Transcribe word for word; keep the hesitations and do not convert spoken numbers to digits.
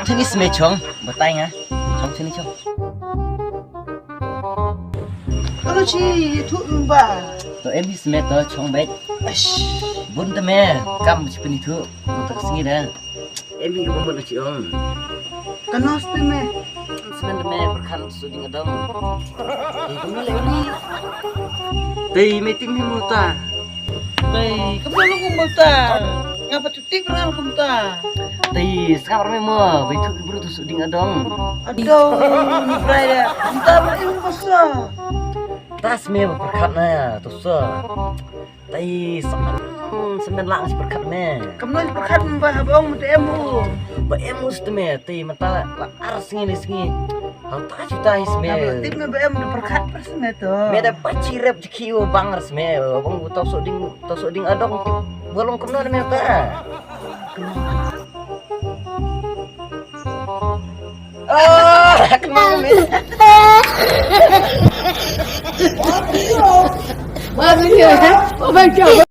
Chini sime chong, batai nga. Chong chini chong. Kano chi thu ba. To em hi sime to chong bek. Ash. Bun te me, kam chi pini thu. Bun te sngi da. Em hi ka bun chi ong. Kano ste me. Smen me pyrkhat suding adong. Ei, kano le ni. Tei me tim hi muta. Tei, kano lo kumta. Ngapa cuti pernah kumta. Tei, sekarang me mo, bai tu bru tu suding adong. Adong, ni brai ya. Kumta ba im kosa. Tas me pyrkhat na, tu sa. Tai semen, semen lang si pyrkhat me. Kam noi pyrkhat me ba haba ong me te em u. Ba em u ste me, tai mata la ar sngi ni sngi. Hal ta chuta hi sme. Haba tip me ba em u pyrkhat pas me to. Me da pachi rep jiki u bang ar sme. Bang u tau so ding, tau so ding adong tip. Bolong kam noi me ta. Ah, kenal ni. Baru dia, eh? Oh my God.